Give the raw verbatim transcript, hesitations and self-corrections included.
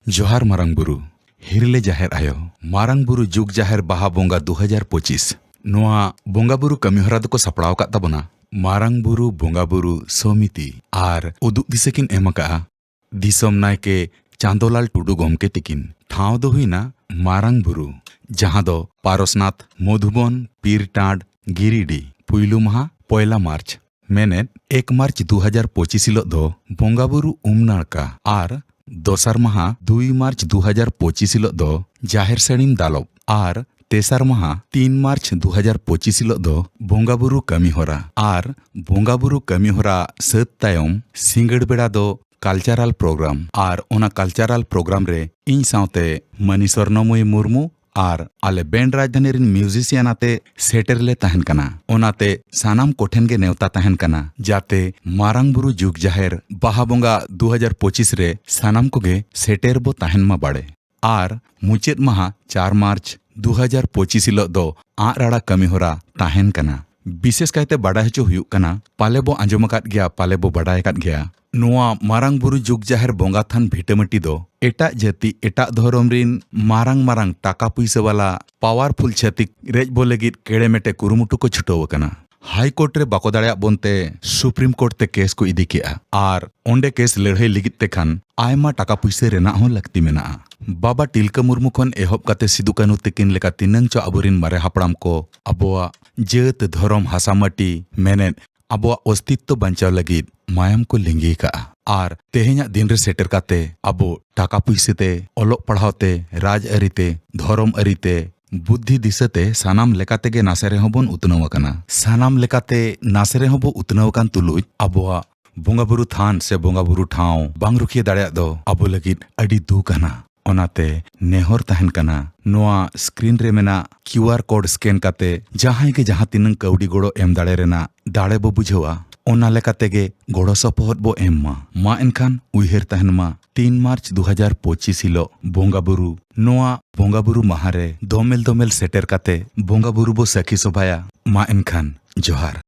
ᱡᱚᱦᱟᱨ ᱢᱟᱨᱟᱝ ᱵᱩᱨᱩ, ᱦᱤᱨᱞᱟᱹ ᱡᱟᱦᱮᱨ ᱟᱭᱳ, ᱢᱟᱨᱟᱝ ᱵᱩᱨᱩ ᱡᱩᱜᱽ ᱡᱟᱦᱮᱨ ᱵᱟᱦᱟ ᱵᱚᱸᱜᱟ ᱫᱩ ᱦᱟᱡᱟᱨ ᱯᱚᱸᱪᱤᱥ᱾ ᱱᱚᱣᱟ ᱵᱚᱸᱜᱟ ᱵᱩᱨᱩ ᱠᱟᱹᱢᱤ ᱦᱚᱨᱟ ᱫᱚᱠᱚ ᱥᱟᱯᱲᱟᱣ ᱟᱠᱟᱫ ᱛᱟᱵᱚᱱᱟ ᱢᱟᱨᱟᱝ ᱵᱩᱨᱩ ᱵᱚᱸᱜᱟ ᱵᱩᱨᱩ ᱥᱚᱢᱤᱛᱤ ᱟᱨ ᱩᱫᱩᱜ ᱫᱤᱥᱟᱹ ᱠᱤᱱ ᱮᱢ ᱟᱠᱟᱫᱼᱟ ᱫᱤᱥᱚᱢ ᱱᱟᱭᱠᱮ ᱪᱟᱸᱫᱚᱞᱟᱞ ᱴᱩᱰᱩ ᱜᱚᱢᱠᱮ ᱛᱤᱠᱤᱱ᱾ ᱴᱷᱟᱶ ᱫᱚ ᱦᱩᱭᱱᱟ ᱢᱟᱨᱟᱝ ᱵᱩᱨᱩ, ᱡᱟᱦᱟᱸ ᱫᱚ ᱯᱟᱨᱚᱥᱱᱟᱛᱷ, ᱢᱚᱫᱷᱩᱵᱚᱱ, ᱯᱤᱨᱴᱟᱸᱰ, ᱜᱤᱨᱤᱰᱤ᱾ ᱯᱩᱭᱞᱩ ᱢᱟᱦᱟ ᱯᱚᱭᱞᱟ ᱢᱟᱨᱪ, ᱢᱮᱱᱮᱫ ᱮᱠ ᱢᱟᱨᱪ ᱫᱩ ᱦᱟᱡᱟᱨ ᱯᱚᱸᱪᱤᱥ ᱦᱤᱞᱚᱜ ᱫᱚ ᱵᱚᱸᱜᱟ ᱵᱩᱨᱩ ᱩᱢ ᱱᱟᱲᱠᱟ ᱟᱨ ᱫᱚᱥᱟᱨ ᱢᱟᱦᱟ ᱫᱩᱭ ᱢᱟᱨᱪ ᱫᱩ ᱦᱟᱡᱟᱨ ᱯᱚᱸᱪᱤᱥ ᱦᱤᱞᱚᱜ ᱫᱚ ᱡᱟᱦᱮᱨ ᱥᱟᱹᱲᱤᱢ ᱫᱟᱞᱚᱵ ᱟᱨ ᱛᱮᱥᱟᱨ ᱢᱟᱦᱟ ᱛᱤᱱ ᱢᱟᱨᱪ ᱫᱩ ᱦᱟᱡᱟᱨ ᱯᱚᱸᱪᱤᱥ ᱦᱤᱞᱚᱜ ᱫᱚ ᱵᱚᱸᱜᱟ ᱵᱩᱨᱩ ᱠᱟᱹᱢᱤ ᱦᱚᱨᱟ᱾ ᱟᱨ ᱵᱚᱸᱜᱟ ᱵᱩᱨᱩ ᱠᱟᱹᱢᱤ ᱦᱚᱨᱟ ᱥᱟᱹᱛ ᱛᱟᱭᱚᱢ ᱥᱤᱸᱜᱟᱹᱲ ᱵᱮᱲᱟ ᱫᱚ ᱠᱟᱞᱪᱟᱨᱟᱞ ᱯᱨᱳᱜᱨᱟᱢ᱾ ᱟᱨ ᱚᱱᱟ ᱠᱟᱞᱪᱟᱨᱟᱞ ᱯᱨᱳᱜᱨᱟᱢ ᱨᱮ ᱤᱧ ᱥᱟᱶᱛᱮ ᱢᱟᱹᱱᱤ ᱥᱚᱨᱱᱚᱢᱚᱭᱤ ᱢᱩᱨᱢᱩ ᱟᱨ ᱟᱞᱮ ᱵᱮᱱᱰ ᱨᱟᱡᱽᱫᱷᱟᱱᱤ ᱨᱮᱱ ᱢᱤᱣᱡᱤᱥᱤᱭᱟᱱ ᱟᱛᱮ ᱥᱮᱴᱮᱨ ᱞᱮ ᱛᱟᱦᱮᱱ ᱠᱟᱱᱟ᱾ ᱚᱱᱟᱛᱮ ᱥᱟᱱᱟᱢ ᱠᱚᱴᱷᱮᱱ ᱜᱮ ᱱᱮᱣᱛᱟ ᱛᱟᱦᱮᱱ ᱠᱟᱱᱟ, ᱡᱟᱛᱮ ᱢᱟᱨᱟᱝ ᱵᱩᱨᱩ ᱡᱩᱜᱽ ᱡᱟᱦᱮᱨ ᱵᱟᱦᱟ ᱵᱚᱸᱜᱟ ᱫᱩ ᱦᱟᱡᱟᱨ ᱯᱚᱸᱪᱤᱥ ᱨᱮ ᱥᱟᱱᱟᱢ ᱠᱚᱜᱮ ᱥᱮᱴᱮᱨ ᱵᱚ ᱛᱟᱦᱮᱱ ᱢᱟ ᱵᱟᱲᱮ᱾ ᱟᱨ ᱢᱩᱪᱟᱹᱫ ᱢᱟᱦᱟ ᱪᱟᱨ ᱢᱟᱨᱪ ᱫᱩ ᱦᱟᱡᱟᱨ ᱯᱚᱸᱪᱤᱥ ᱦᱤᱞᱚᱜ ᱫᱚ ᱟᱸᱜ ᱨᱟᱲᱟ ᱠᱟᱹᱢᱤ ᱦᱚᱨᱟ ᱛᱟᱦᱮᱱ ᱠᱟᱱᱟ᱾ ᱵᱤᱥᱮᱥ ᱠᱟᱭᱛᱮ ᱵᱟᱰᱟᱭ ᱦᱚᱪᱚ ᱦᱩᱭᱩᱜ ᱠᱟᱱᱟ, ᱯᱟᱞᱮ ᱵᱚ ᱟᱸᱡᱚᱢ ᱟᱠᱟᱫ ᱜᱮᱭᱟ, ᱯᱟᱞᱮ ᱵᱚ ᱵᱟᱰᱟᱭ ᱟᱠᱟᱫ ᱜᱮᱭᱟ, ᱱᱚᱣᱟ ᱢᱟᱨᱟᱝ ᱵᱩᱨᱩ ᱡᱩᱜᱽ ᱡᱟᱦᱮᱨ ᱵᱚᱸᱜᱟ ᱛᱷᱟᱱ ᱵᱷᱤᱴᱟᱹᱢᱟᱹᱴᱤ ᱫᱚ ᱮᱴᱟᱜ ᱡᱟᱹᱛᱤ, ᱮᱴᱟᱜ ᱫᱷᱚᱨᱚᱢ ᱨᱤᱱ ᱢᱟᱨᱟᱝ ᱢᱟᱨᱟᱝ ᱴᱟᱠᱟ ᱯᱩᱭᱥᱟᱹ ᱵᱟᱞᱟ ᱯᱟᱣᱟᱨᱯᱷᱩᱞ ᱪᱷᱟᱹᱛᱤᱠ ᱨᱮᱡ ᱵᱚ ᱞᱟᱹᱜᱤᱫ ᱠᱮᱲᱮᱢᱮᱴᱮ ᱠᱩᱨᱩᱢᱩᱴᱩ ᱠᱚ ᱪᱷᱩᱴᱟᱹᱣ ᱟᱠᱟᱱᱟ᱾ ᱦᱟᱭ ᱠᱳᱨᱴ ᱨᱮ ᱵᱟᱠᱚ ᱫᱟᱲᱮᱭᱟᱜ ᱵᱚᱱᱛᱮ ᱥᱩᱯᱨᱤᱢ ᱠᱳᱨᱴ ᱛᱮ ᱠᱮᱥ ᱠᱚ ᱤᱫᱤ ᱠᱮᱜᱼᱟ᱾ ᱟᱨ ᱚᱸᱰᱮ ᱠᱮᱥ ᱞᱟᱹᱲᱦᱟᱹᱭ ᱞᱟᱹᱜᱤᱫ ᱛᱮᱠᱷᱟᱱ ᱟᱭᱢᱟ ᱴᱟᱠᱟ ᱯᱩᱭᱥᱟᱹ ᱨᱮᱱᱟᱜ ᱦᱚᱸ ᱞᱟᱹᱠᱛᱤ ᱢᱮᱱᱟᱜᱼᱟ᱾ ᱵᱟᱵᱟ ᱴᱤᱞᱠᱟᱹ ᱢᱩᱨᱢᱩ ᱠᱷᱚᱱ ᱮᱦᱚᱵ ᱠᱟᱛᱮ ᱥᱤᱫᱩ ᱠᱟᱹᱱᱦᱩ ᱛᱤᱠᱤᱱ ᱞᱮᱠᱟ ᱛᱤᱱᱟᱹᱝ ᱪᱚ ᱟᱵᱚᱨᱤᱱ ᱢᱟᱨᱮ ᱦᱟᱯᱲᱟᱢ ᱠᱚ ᱟᱵᱚᱣᱟᱜ ᱡᱟᱹᱛ, ᱫᱷᱚᱨᱚᱢ, ᱦᱟᱥᱟ ᱢᱟᱹᱴᱤ, ᱢᱮᱱᱮᱫ ᱟᱵᱚᱣᱟᱜ ᱚᱥᱛᱤᱛᱛᱚ ᱵᱟᱧᱪᱟᱣ ᱞᱟᱹᱜᱤᱫ ᱢᱟᱭᱟᱢ ᱠᱚ ᱞᱤᱸᱜᱤ ᱟᱠᱟᱫᱼᱟ᱾ ᱟᱨ ᱛᱮᱦᱮᱧᱟᱜ ᱫᱤᱱ ᱨᱮ ᱥᱮᱴᱮᱨ ᱠᱟᱛᱮ ᱟᱵᱚ ᱴᱟᱠᱟ ᱯᱩᱭᱥᱟᱹ ᱛᱮ, ᱚᱞᱚᱜ ᱯᱟᱲᱦᱟᱣ ᱛᱮ, ᱨᱟᱡᱽ ᱟᱹᱨᱤ ᱛᱮ, ᱫᱷᱚᱨᱚᱢ ᱟᱹᱨᱤ ᱛᱮ, ᱵᱩᱫᱽᱫᱷᱤ ᱫᱤᱥᱟᱹ ᱛᱮ ᱥᱟᱱᱟᱢ ᱞᱮᱠᱟ ᱛᱮᱜᱮ ᱱᱟᱥᱮ ᱨᱮᱦᱚᱸ ᱵᱚᱱ ᱩᱛᱱᱟᱹᱣ ᱟᱠᱟᱱᱟ᱾ ᱥᱟᱱᱟᱢ ᱞᱮᱠᱟᱛᱮ ᱱᱟᱥᱮ ᱨᱮᱦᱚᱸ ᱵᱚ ᱩᱛᱱᱟᱹᱣ ᱟᱠᱟᱱ ᱛᱩᱞᱩᱡ ᱟᱵᱚᱣᱟᱜ ᱵᱚᱸᱜᱟ ᱵᱩᱨᱩ ᱛᱷᱟᱱ ᱥᱮ ᱵᱚᱸᱜᱟ ᱵᱩᱨᱩ ᱴᱷᱟᱶ ᱵᱟᱝ ᱨᱩᱠᱷᱤᱭᱟᱹ ᱫᱟᱲᱮᱭᱟᱜ ᱫᱚ ᱟᱵᱚ ᱞᱟᱹᱜᱤᱫ ᱟᱹᱰᱤ ᱫᱩᱠ ᱟᱱᱟ᱾ ᱚᱱᱟᱛᱮ ᱱᱮᱦᱚᱨ ᱛᱟᱦᱮᱱ ᱠᱟᱱᱟ, ᱱᱚᱣᱟ ᱥᱠᱨᱤᱱ ᱨᱮ ᱢᱮᱱᱟᱜ ᱠᱤᱭᱩ ᱟᱨ ᱠᱳᱰ ᱥᱠᱮᱱ ᱠᱟᱛᱮ ᱡᱟᱦᱟᱸᱭ ᱜᱮ ᱡᱟᱦᱟᱸ ᱛᱤᱱᱟᱹᱝ ᱠᱟᱹᱣᱰᱤ ᱜᱚᱲᱚ ᱮᱢ ᱫᱟᱲᱮ ᱨᱮᱱᱟᱜ ᱫᱟᱲᱮ ᱵᱚ ᱵᱩᱡᱷᱟᱹᱣᱟ, ᱚᱱᱟ ᱞᱮᱠᱟ ᱛᱮᱜᱮ ᱜᱚᱲᱚ ᱥᱚᱯᱚᱦᱚᱫ ᱵᱚ ᱮᱢ ᱢᱟ᱾ ᱢᱟ ᱮᱱᱠᱷᱟᱱ ᱩᱭᱦᱟᱹᱨ ᱛᱟᱦᱮᱱ ᱢᱟ, ᱛᱤᱱ ᱢᱟᱨᱪ ᱫᱩ ᱦᱟᱡᱟᱨ ᱯᱚᱸᱪᱤᱥ ᱦᱤᱞᱚᱜ ᱵᱚᱸᱜᱟ ᱵᱩᱨᱩ, ᱱᱚᱣᱟ ᱵᱚᱸᱜᱟ ᱵᱩᱨᱩ ᱢᱟᱦᱟ ᱨᱮ ᱫᱚᱢᱮᱞ ᱫᱚᱢᱮᱞ ᱥᱮᱴᱮᱨ ᱠᱟᱛᱮ ᱵᱚᱸᱜᱟ ᱵᱩᱨᱩ ᱵᱚ ᱥᱟᱹᱠᱷᱤ ᱥᱚᱵᱷᱟᱭᱟ᱾ ᱢᱟ ᱮᱱᱠᱷᱟᱱ ᱡᱚᱦᱟᱨ᱾